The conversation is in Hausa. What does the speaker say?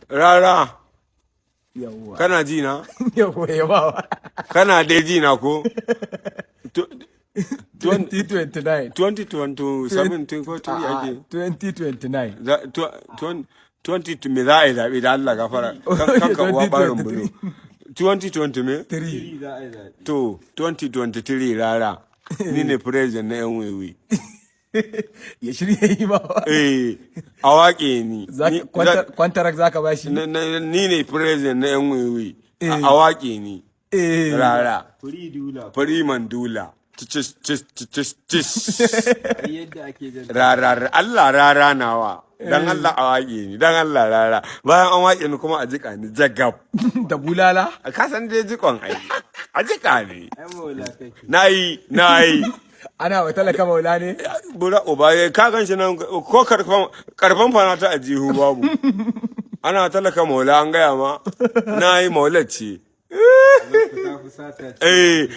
Rara. Yawwa. Kana ji na? Yawwa, yawa. Kana dai ji na ko? 2029. 2027 ko 3 A'a, ake? 2029. 20 me za a yi zaɓe da Allah gafara kan ka uwa ɓarin bulo. 2020 me? 3. To, 2023, Rara. Ni ne president na 'yan wiwi. Ya shirya yi ba. Eh, a waƙe ni. Kwantarak zaka ba shi? Ni ne president na 'yan wiwi. A waƙe ni. Rara. Free dula. Free Mandula. Cis, cis, cis, cis. Yadda ake jan. Rara, Allah, Rara nawa. Dan Allah a waƙe ni, dan Allah, Rara. Bayan an waƙe ni kuma a jika ni jagab. Da bulala? Ka san dai jikon ai. A jika ni. Ai maula kake. Na yi, na yi. Ana wa talaka maula ne? Bura uba ya ka gan shi nan ko karfan karfan fana ta ajihu babu. Ana talaka maula, an gaya ma. Na yi maular ce. Ta fusata ce. Eh.